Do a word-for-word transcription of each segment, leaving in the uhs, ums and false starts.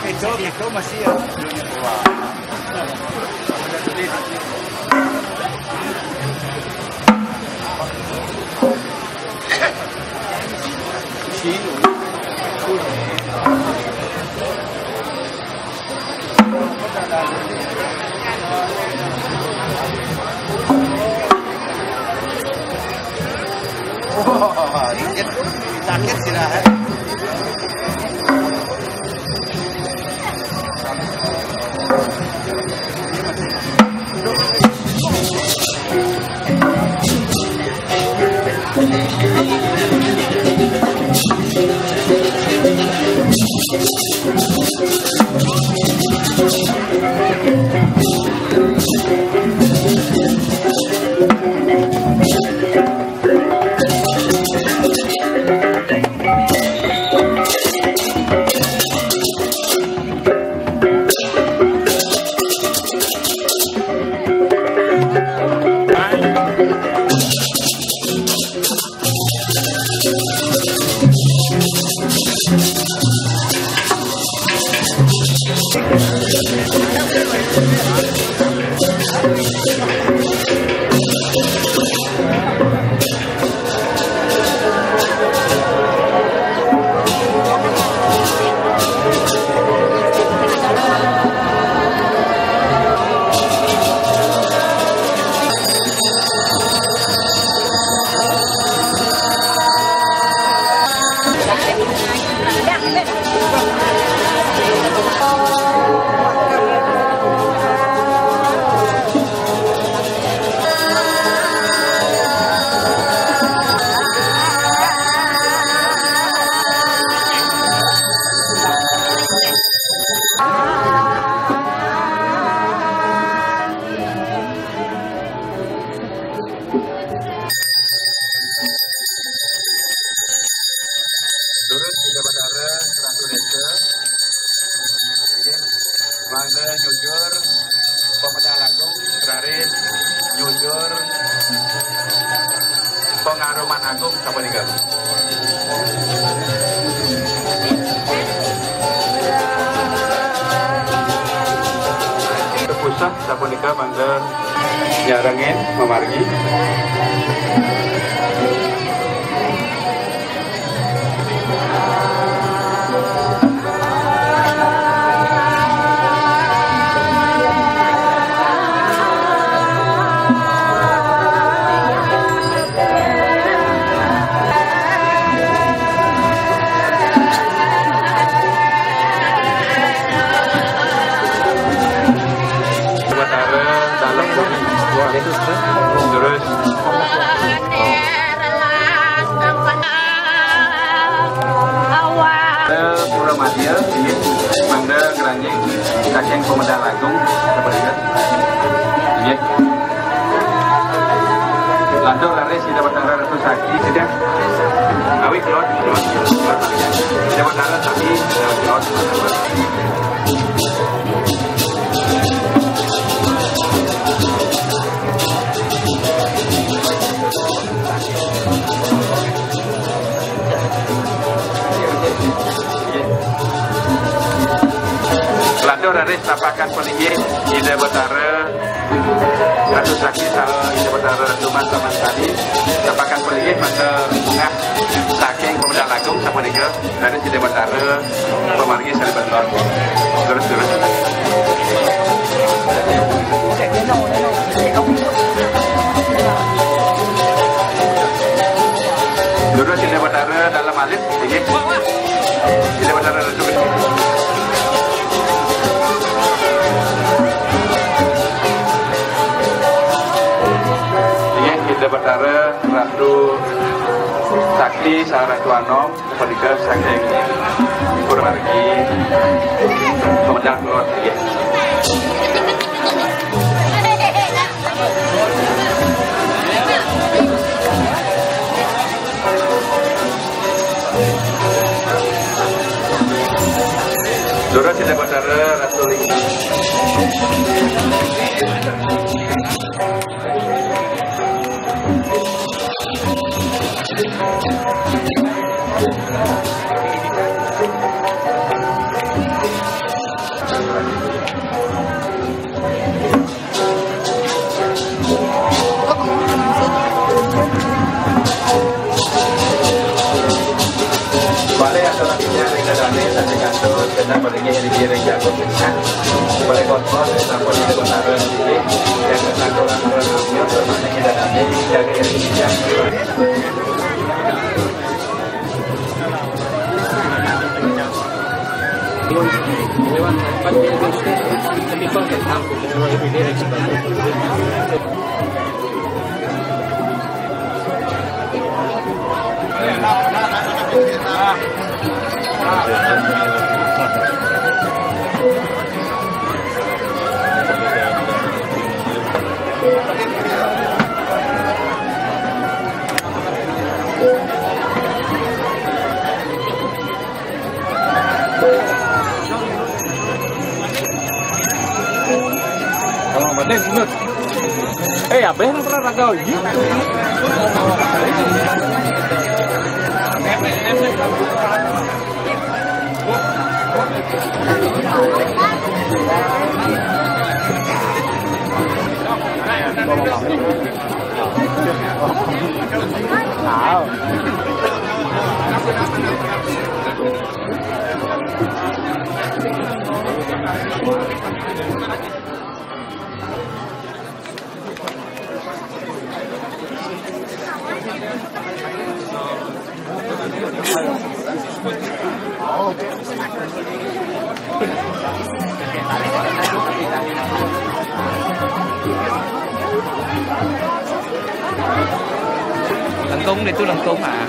Itu, itu masih ya. Wah, sakit, sakit sih lah. Turut Ida Batara Ratu Neta, ingin Nyujur Pemedal Agung, raris nyujur Pengaruman Agung sapunika. Pusat sapunika mangga nyarengin mamargi. Batara dalam bumi. Terus Pura Madya, inggih, mangda ngranjing saking Pemedal Agung, sapunika. Inggih. Lantur raris Ida Batara Ratu Sakti, sida. Awit, Lord, Lord, Lord. Ida Batara Sakti, Lord, Lord. Lantur raris tapakan palinggih Ida Batara Ratu Sakti saha Ida Batara Ratu Mas Taman Sari. Tapakan palinggih mangga munggah saking Pemedal Agung sapunika. Raris Ida Batara pamargi salebeting. Terus, terus. Terus Ida Batara dalam alit, inggih. Ida Batara Ratu. Inggih, Ida Batara Ratu Sakti saha Ratu Anom. Punika saking Pura Margi, Pemedal Kelod, nggih. Durus Ida Batara Ratu Ling. Balik atau nantinya kita damai, tapi kantor, kita balik Inggih, inggih, ring jago pisan. Boleh kotor, sampun Ida Batara niki, yang kesakuran orang ambil, termasuk kita tadi, jaga diri kita. Kalau mana, eh, abeh nu pernah ragal, iya. Lengkung itu lengkung, ah.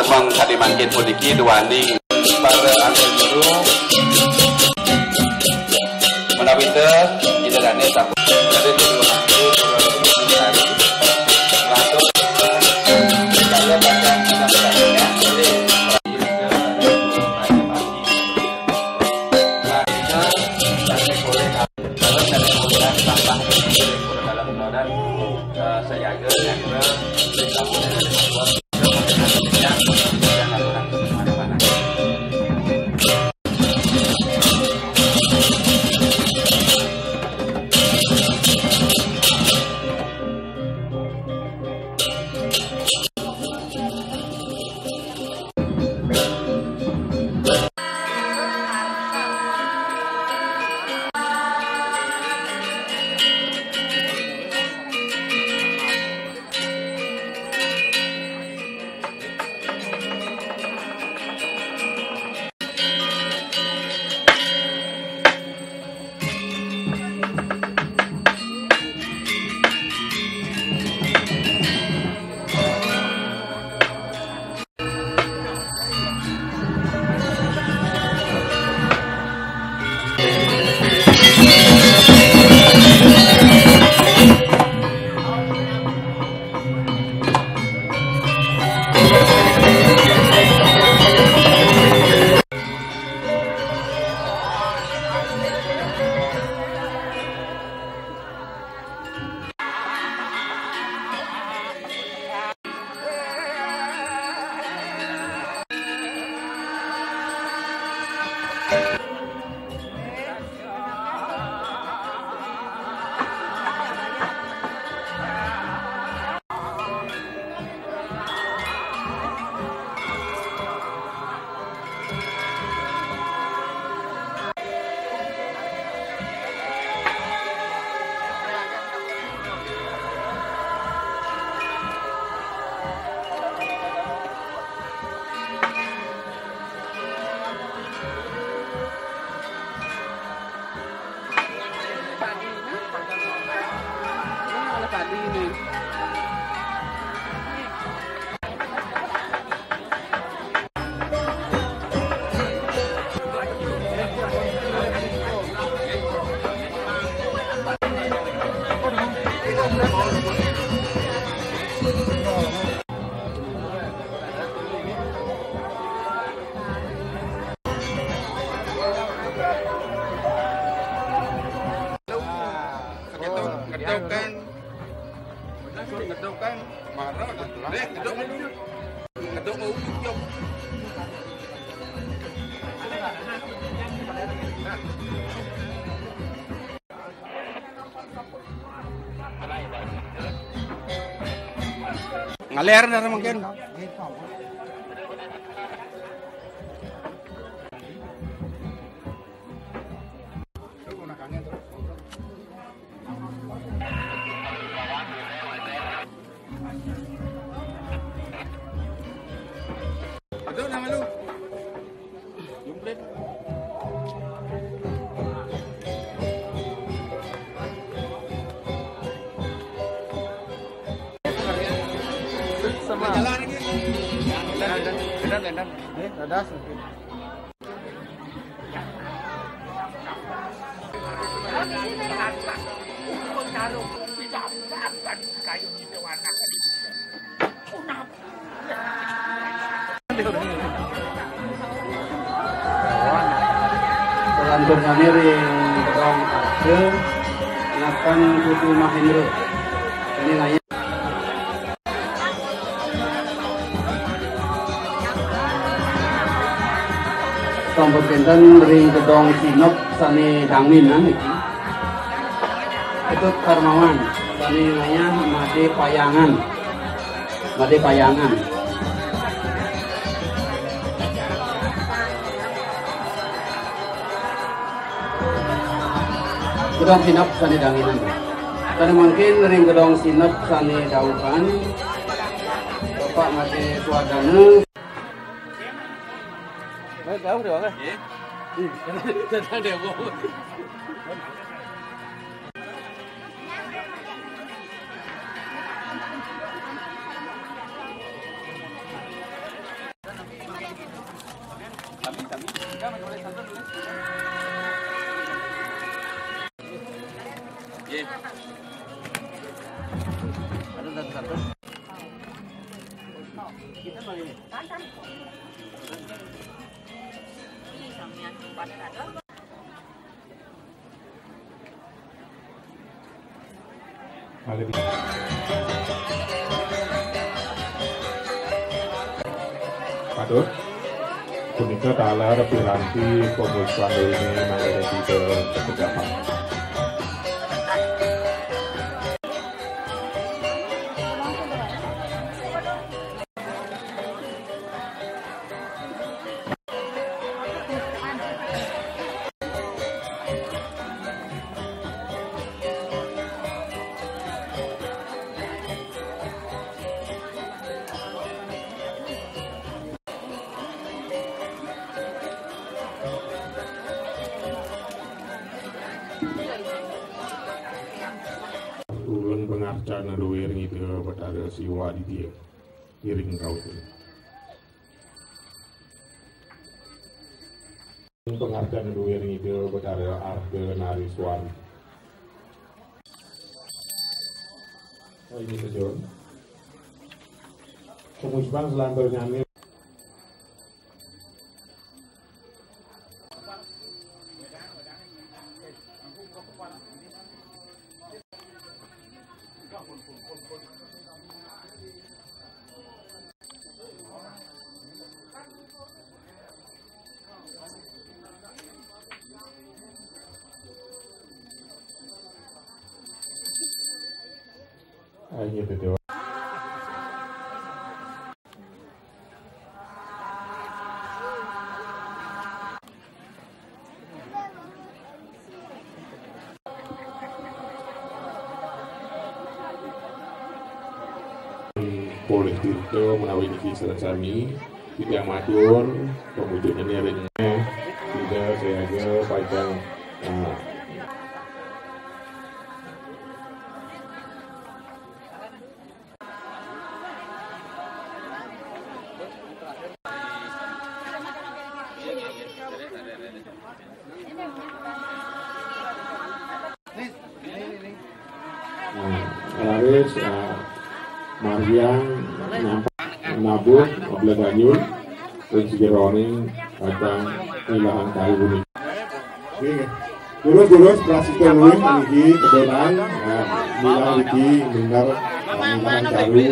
Mangkadi mangkin puniki duaning para anggen guru. Menawi teu, Ida Dane sampun berada di ruang guru, langsung kita baca kitab tadinya, jadi, kalau saya boleh tambah, dalam, eh, saya agak, saya kira, saya boleh Ngedok, ngedok kan. Ngedok kan. Marah kan. Eh, ngedok kan. Ngedok mau ujung. Ngaler dari mungkin. Aduh, nama lu. Jumprit. Sama. Jalan lagi. Jalan, jalan, jalan. Eh, ada sedikit. Lantur sami ring Gedong Arca, ngakan Putu Mahendra. Ini nanya. Sampun kinten ring Gedong Sinep sane danginan niki. Ketut Karmawan sane ngayah Made Payangan. Made Payangan. Gedong Sinep sane danginan. Sane mangkin ring Gedong Sinep sane daukan Bapak Made Suwardana. Eh, jauh deh, Bang, eh. Iya. Ih, tenang deh, Bang. Kados punika taler piranti pemusuhan ini mangke kita kekejapan. Ulun pangarcana duwir ngidih Betara Siwa Aditya. Ngiring rauh. Pangarcana duwir ngidih Betara Arda Nariswari. Oh, ini tujuan. Pemusuhan selanturnya ini. Ayo, betul. Polih tirta menawi niki sareng sami, titiang matur, pamujudane ring Ida Siaga pacang, ah, Nah, raris, ah, Mariang nyampang nabuh obleganyun ring sajeroning pacang ngilahan kayu punika. Nggih, nggih. Durus, durus, prasida luwih niki kebenan, ah, milah niki minder, ah, milahan kayu.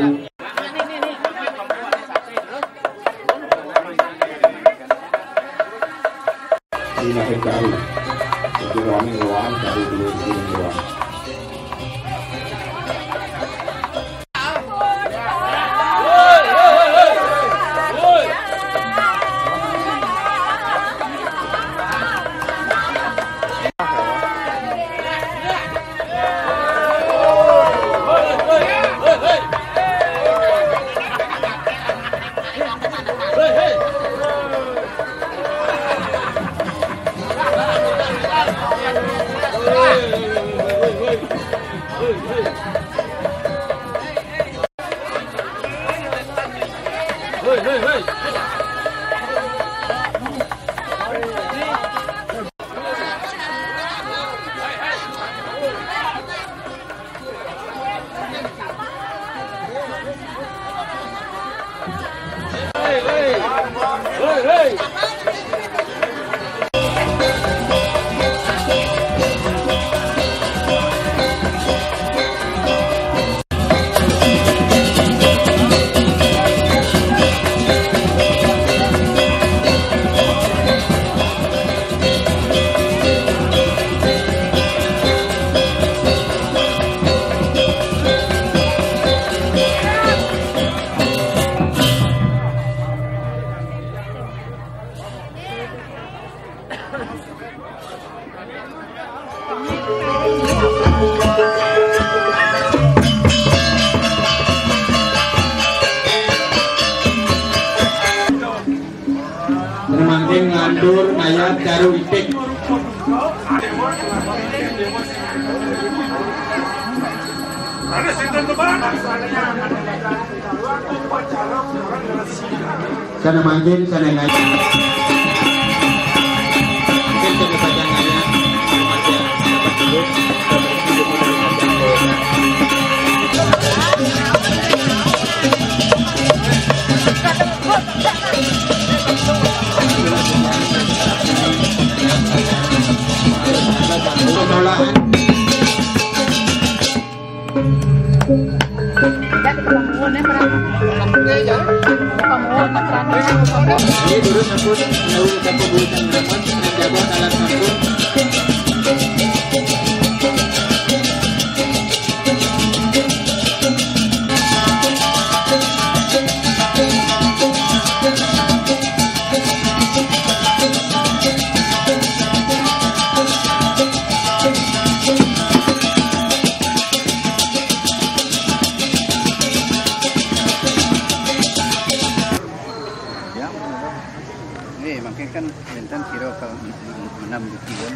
Milahan kayu. Sajeroning rohan kayu dulu, sajeroning rohan. Mangkin nglantur mayat karo itik. Sané mangkin, sané naik. Ini dulu sampun, dahulu sampun buatan rapat, menjabat alat sampun. Ini makin kan enten kira kalau menam di kiwon.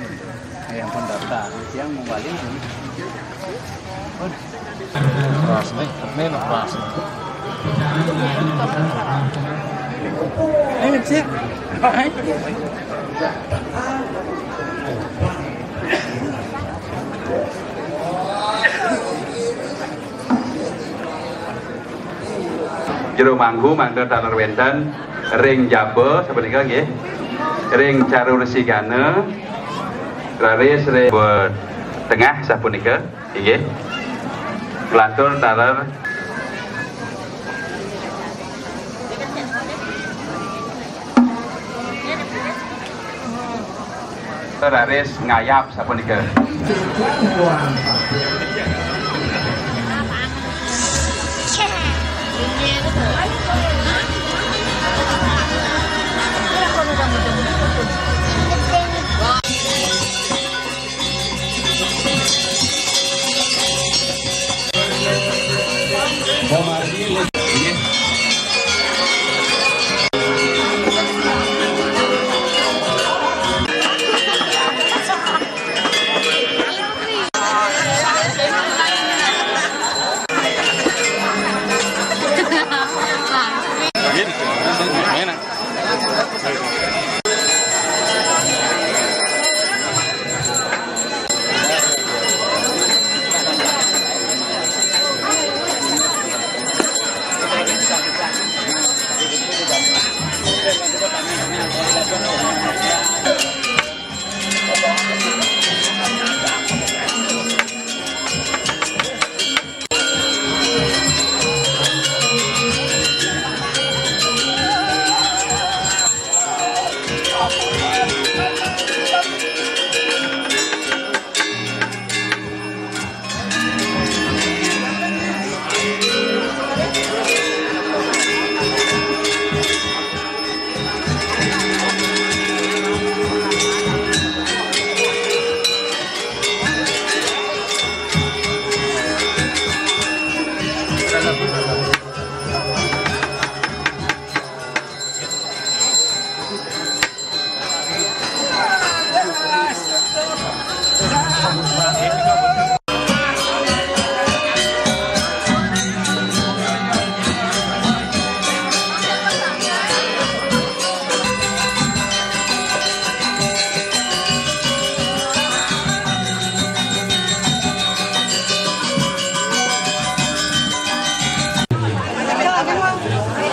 Yang pun daftar, yang mau balik. Keras nih, ini keras. Ini sih. Jero mangku mangda taler wenten ring jaba sapunika nggih. Ring carur sigana raris ring tengah sapunika. Inggih. Kelantur taler raris ngayap sapunika.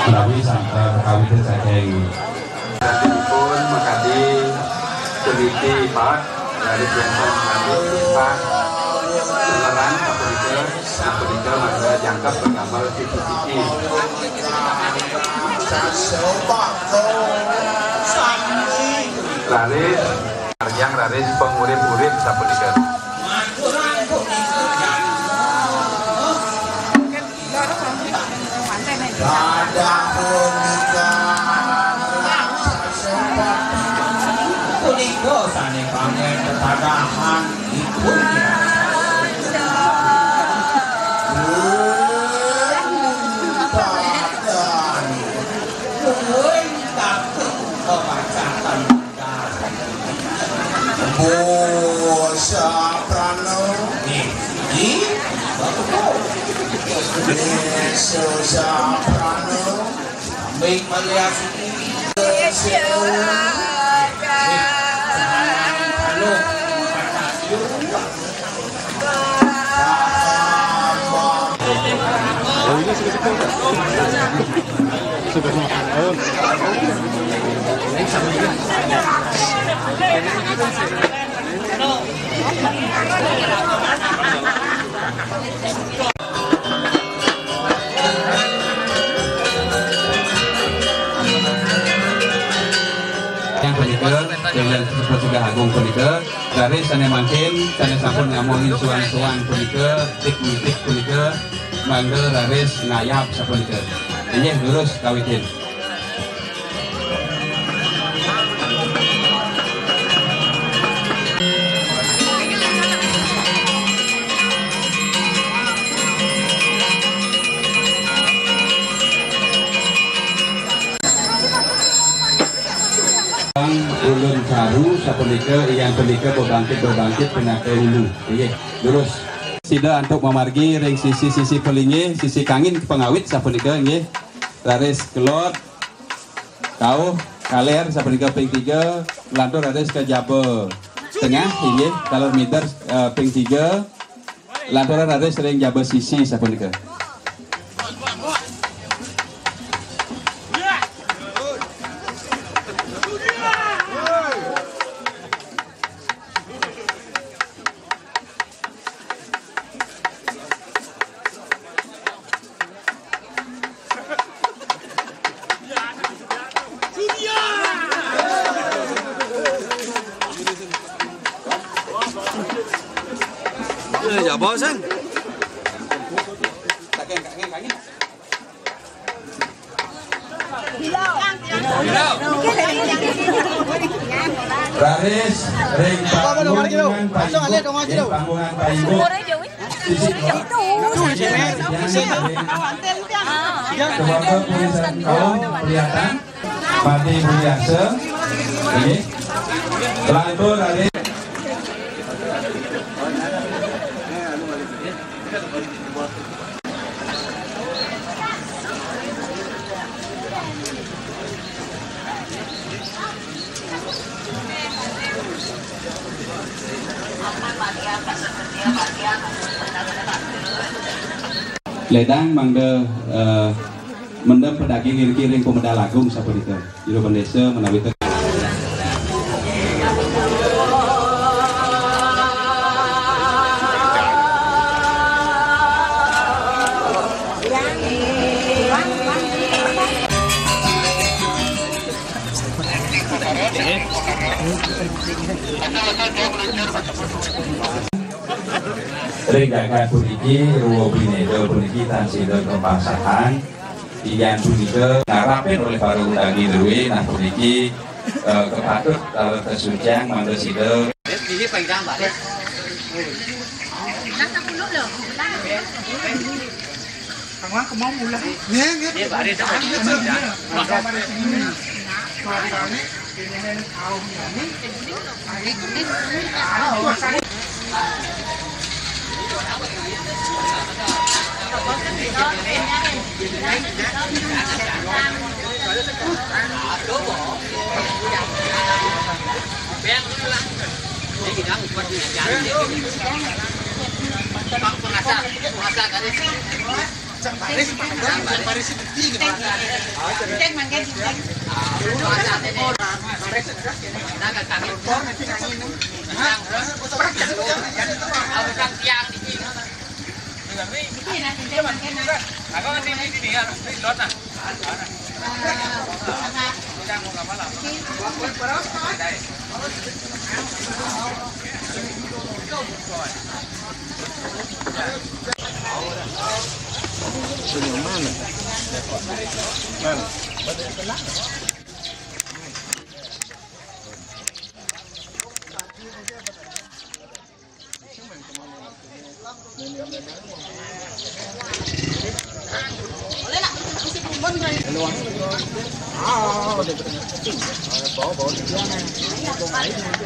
Menawi santer kawit saking pun makadi teliti Pak dari Jensen kami Pak Semeran kapunika kapunika maka jangkep pengamel tiki-tiki. Raris, arjang raris pengurip-urip sapunika. Dadah punika raksasa punika sane panggen tetadahan ipun. Pun takut kebacakan. Bosa prana. Nggih. Nggih. Bosa prana. Baik, Maria Siti. Halo. Kalian seperti agung punika, raris sané mangkin, sané sampun ngamuhin suang-suang punika, tik-tik punika, mangga raris ngayab sapunika. Inggih, durus kawitin. Bang ulun saru sapunika, inggih punika bebangkit-bebangkit pinaka ulu. Inggih, lurus. Sida antuk mamargi ring sisi-sisi palinggih, sisi kangin pangawit sapunika, inggih. Raris kelod, kauh, kaler sapunika ping tiga, lantur raris ka jaba tengah, inggih, taler mider, eh, ping tiga, lanturan raris ring jaba sisi sapunika. Eh, jaba, San. Raris ring panggungan paingguk, ring panggungan paingguk. Sisi keluar. Keluarga Puri Sengkau, kelihatan. Mati Budi Asa. Ini. Lantur raris. Ledang mangda, eh, mendem padaging iriki ring pamedal agung sapunika. Jero Bendesa menawi te- Ring jagat puniki, Rwa Bhineda puniki tan sida kapasahan. Inggih punika narapin olih para undangi druwe, nah puniki, eh, kapatut taler kasuciang mangda sida.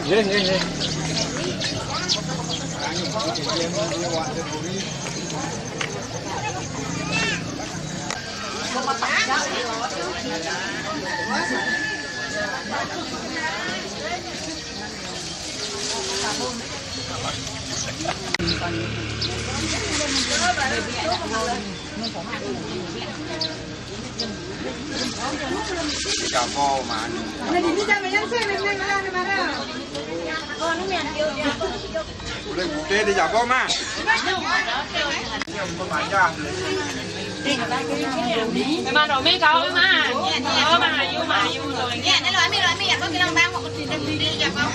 Nggih, nggih. Siapa, Man? Boleh bute di jago, Mas. Ini belum aja. Memang Romi kau memang. Oh, Mak Ayu, Mak Ayu. Iya, ini lo Ami, lo Ami, ya, kau bilang bang, mau ke sini, ya, kau.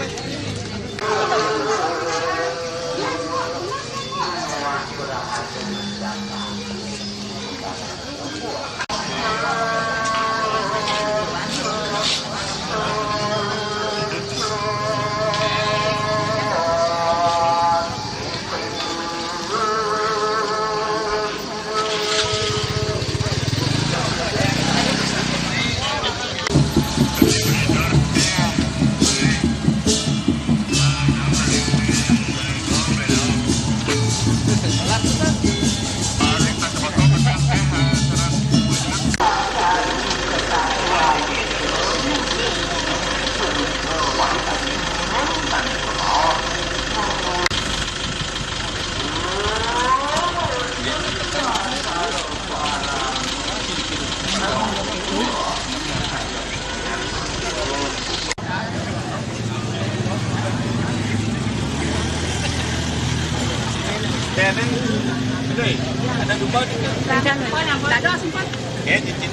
Ada dupa juga. Ada sempat. Ya, cicit.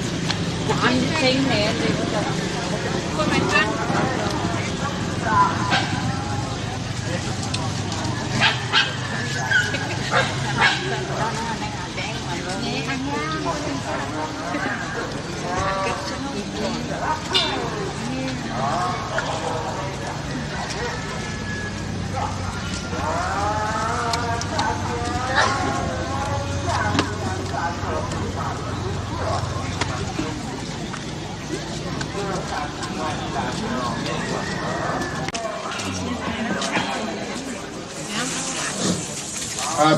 Anjing, ya.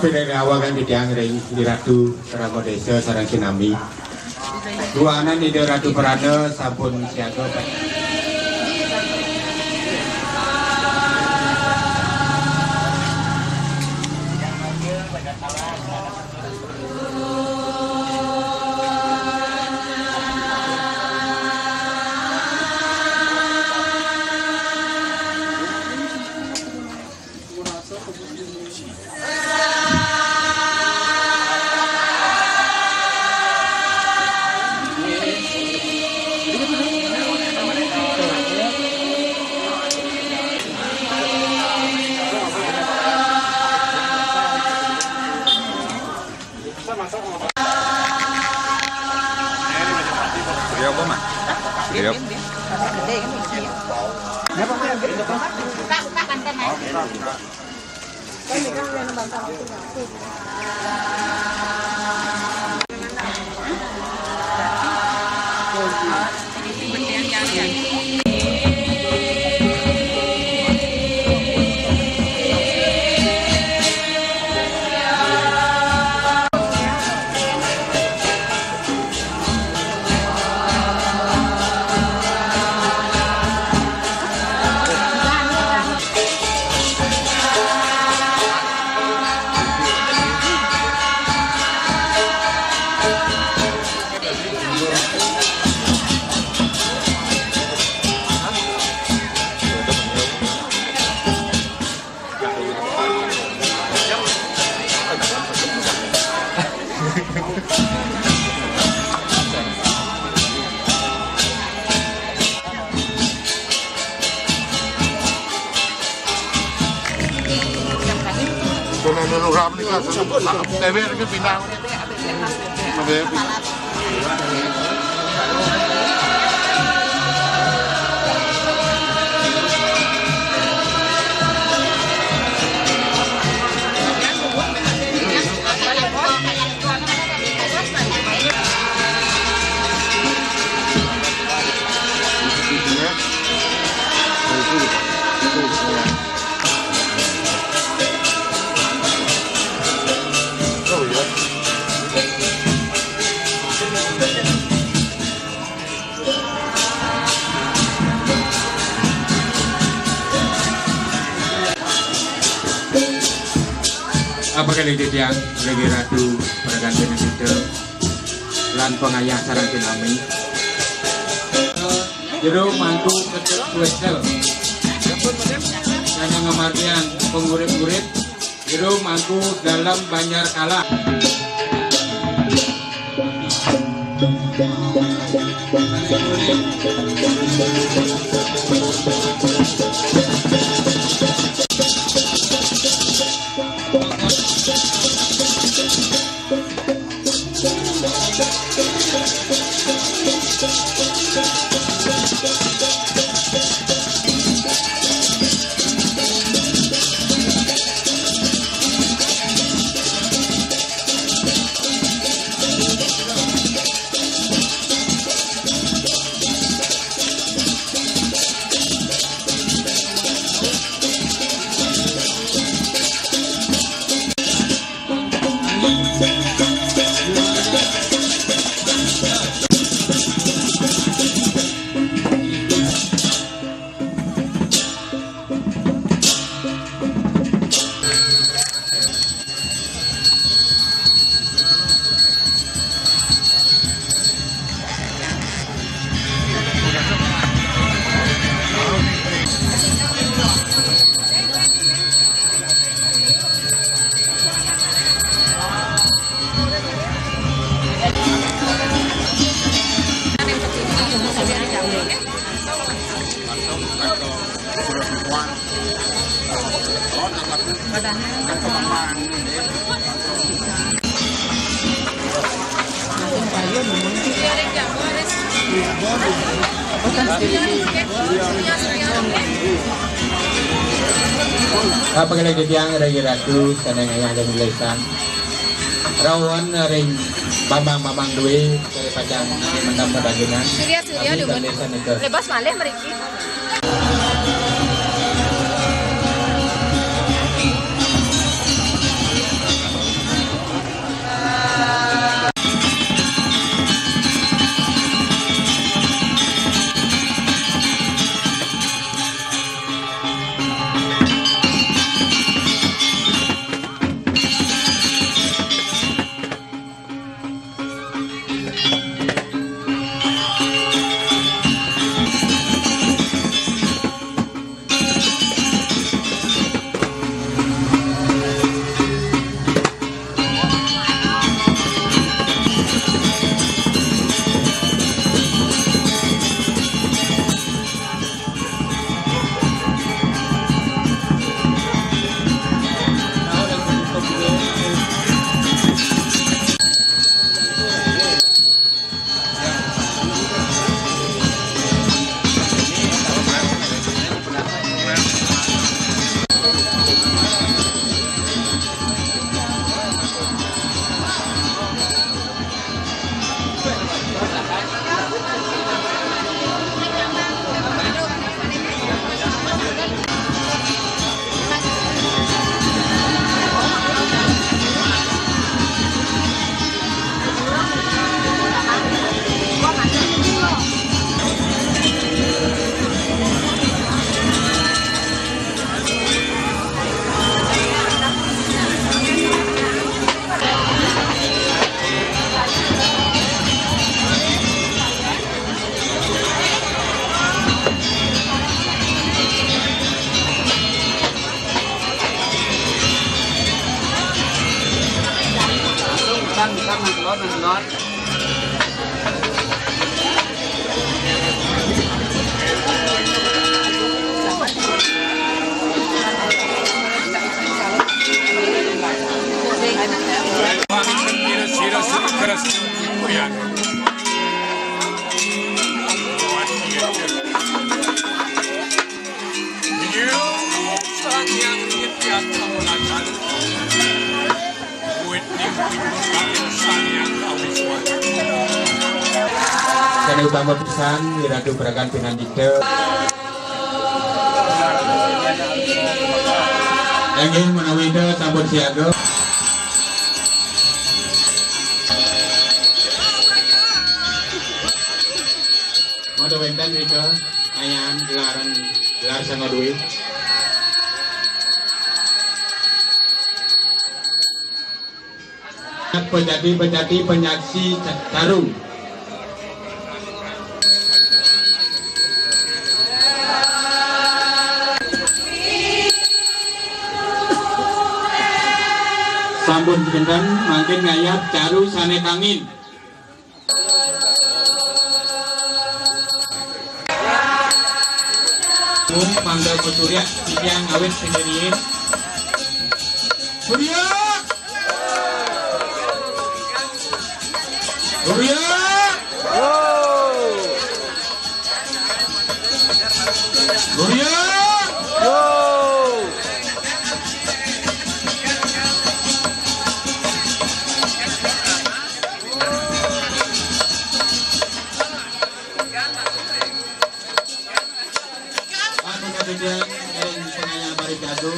Pinangawakan titiang ring Ratu Rama Desa sareng kinami. Duanan Ida Ratu Prana sampun siaga. Beliau apa, Mas? Beliau. Buka, buka, Tante, Mas. Kena lurah menika, tewer ke pindah. Apa kali titiang, Ratu Pragan Benedikta, lan pangayah sareng kinami. Jero mangku kedek kuesel. Karena ngamargiang pengurip-urip. Jero mangku dalam Banjar Kalah. Apa kena dibilang ring ratu, saneng ayah dan lesan. Rawan ring bambang-bambang duwe, dari pacang mendam padagenan. Surya, Surya, kami dumun. Lepas malih mriki. Sane utama pisan, Wi Ratu Prakan Pinandita. Inggih, menawi Ida sampun siaga. Mangda wenten Ida, ayan gelaran, gelar sanga duwe. Pejati-pejati penyaksi ca-, caru. Sampun kinten, mangkin ngayab caru sane kangin. Mangga pasurya titiang ngawit sing riin. Surya! Surya! Surya! Anu katidian ring pangayah paribadu,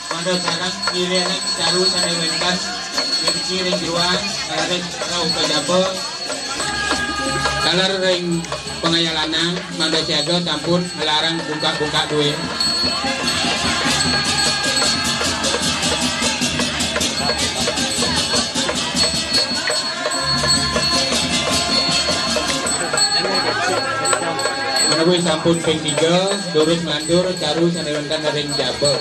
pada sareng ngiring caru sane wenten, niriki ring jeroan, raris rauh ka jaba. Taler ring pangayah lanang, mangda siaga sampun nglarang bungkak-bungkak duit. Menawi sampun ping tiga, durus nglantur caru sane wenten ring jaba.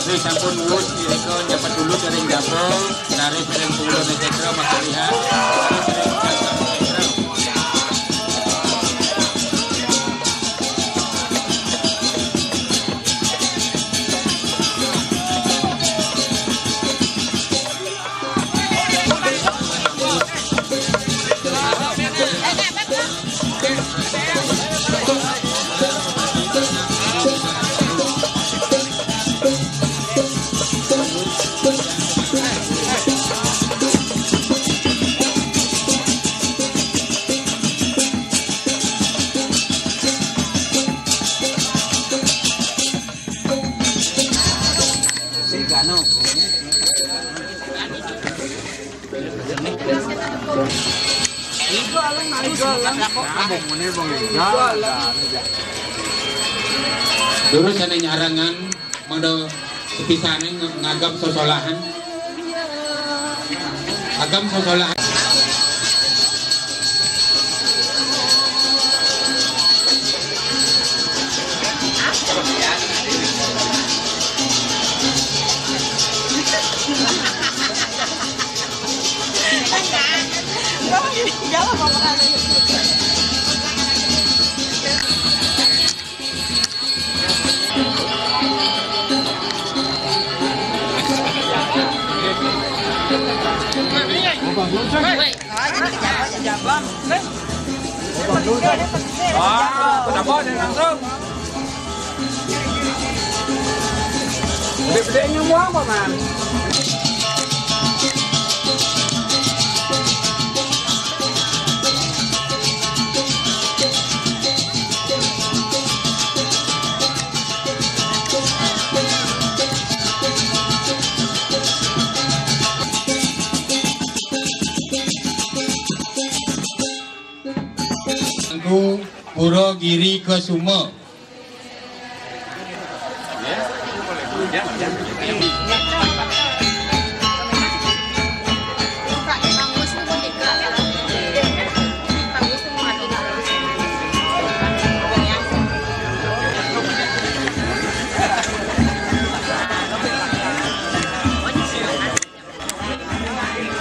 Ri sampun wus irika nyepet dulu ring jaba, raris ring punggung netra makalihan, raris ring Durus sane nyarengan mangda sepisane ng-, ngagem sesolahan. Agem sesolahan. Ah, kenapa dia langsung? Gede-gedenya mau apa, Man? Angku Pura Giri Kesuma.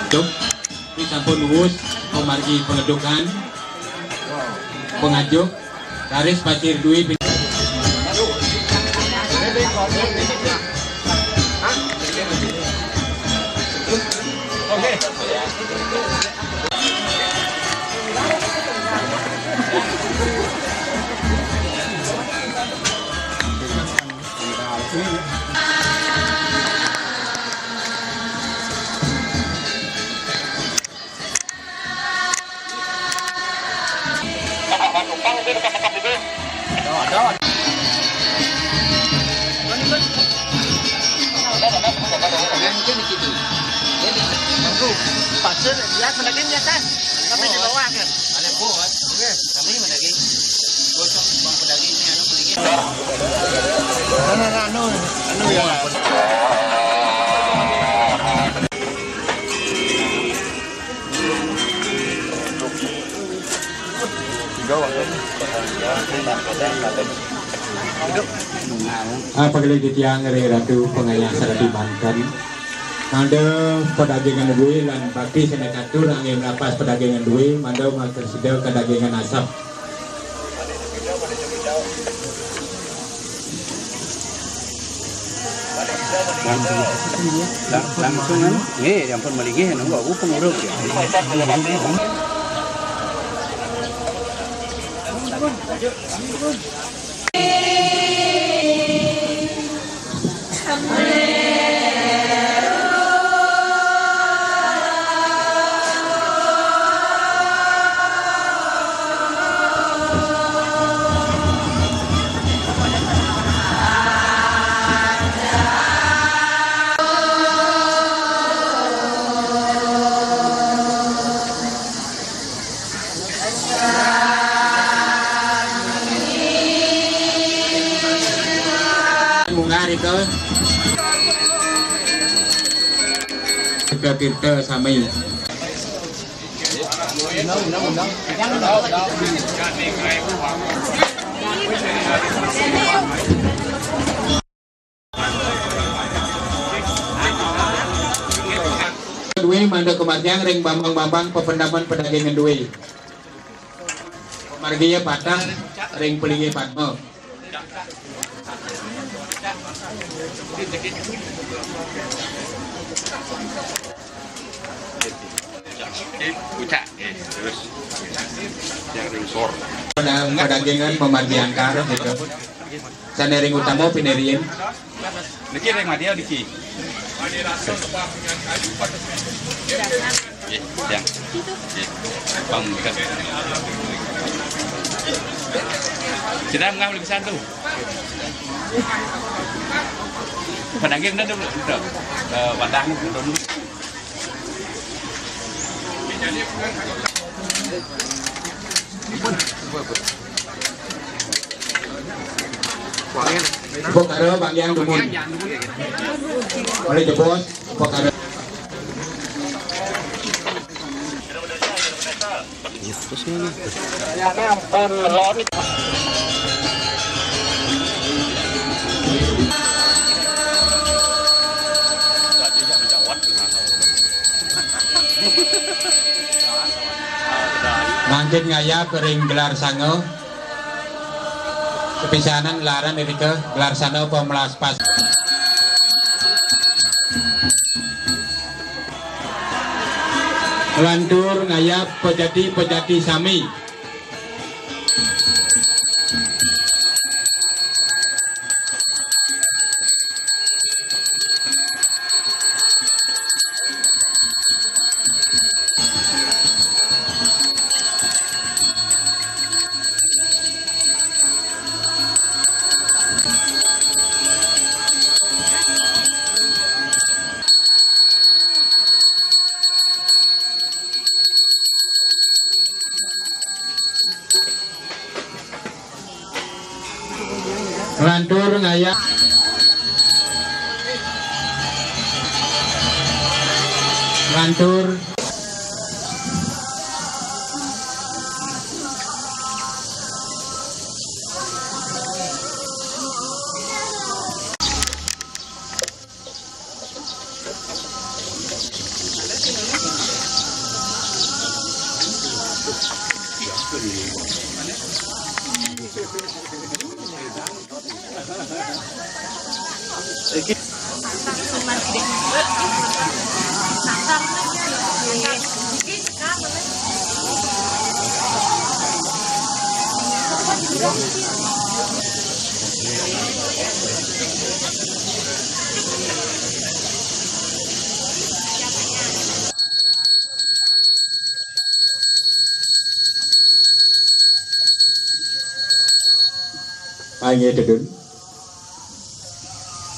Cuk, ini sampun wus pamargi pangedukan, pangajuk, raris Pasir Dwi pin- Pasir, dia mendaging biasa, tapi di bawah kan. Ada buat. Oke. Kami mendaging. Gosok, bang, pedaging ini, anu, pedaging. Anu, anu, anu, ya. Apa kali titiang ring Ratu Pangayah sareng banten. Mangda padagingan dué lan bakti sané katur anggé mlapas padagingan dué, mangda makasida kadagingan asep. Lang-, langsung, anu? Nggih, ya ampun, malinggih, nunggu aku pengurus, ya. Munggah rika. Tirta-tirta sami. Dué mangda kamargiang ring bambang-bambang papendaman padagingan dué. Margiya pateh ring palinggih padma. Pucak, eh, terus yang ring sor. Pada, padagingan pamargi angkara gitu. Sané ring utama pinirian. Niki ring madya niki. Nggih, yang. Nggih. Pang, kan. Kita ngam lebih satu. Padahal nggih bener, bener. Eh, padahal bener. Upakara panggiang dumun. Malih jebos, upakara. Mangkin ngayab ring gelar sanga. Kapisanan laran irika gelar sanga pamlaspas. Nglantur ngayab pejati-pejati sami. Nglantur ngayab. Nglantur. Inggih, tedun.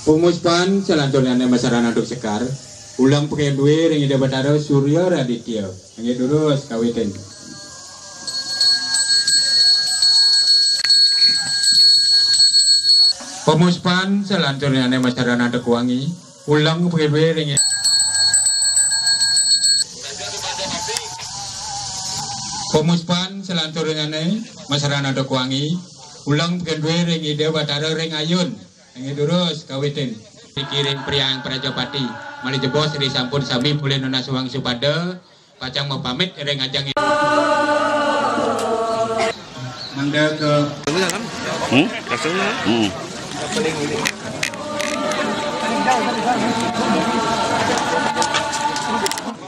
Pumuspan salanturnyané masarana antuk sekar, ulang pakai dué ring Ida Batara Surya Raditya. Inggih, durus kawitin. Pumuspan salanturnyané masarana antuk wangi, ulang pakai dué ring. Pumuspan salanturnyané masarana antuk wangi, ulang pakai dué ring Ida Batara ring ayun. Inggih, durus kawitin. Dikiring Priang Prajapati. Malih jebos ri sampun sami polih nunas wang supada pacang mapamit ring ajeng. Mangda ke Hmm? Hmm.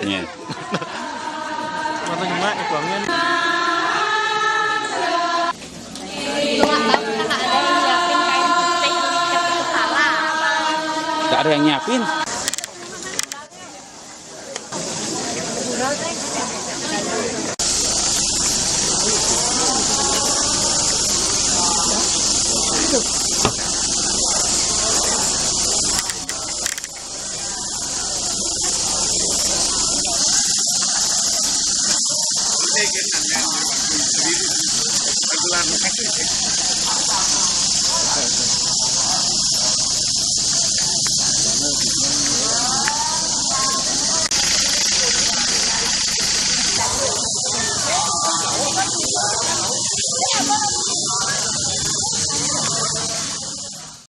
Iya. Warna nyemak itu wangian. Itu, Wak, tahu kita nggak ada yang nyiapin kain putih, nyiapin kepala. Nggak ada yang nyiapin.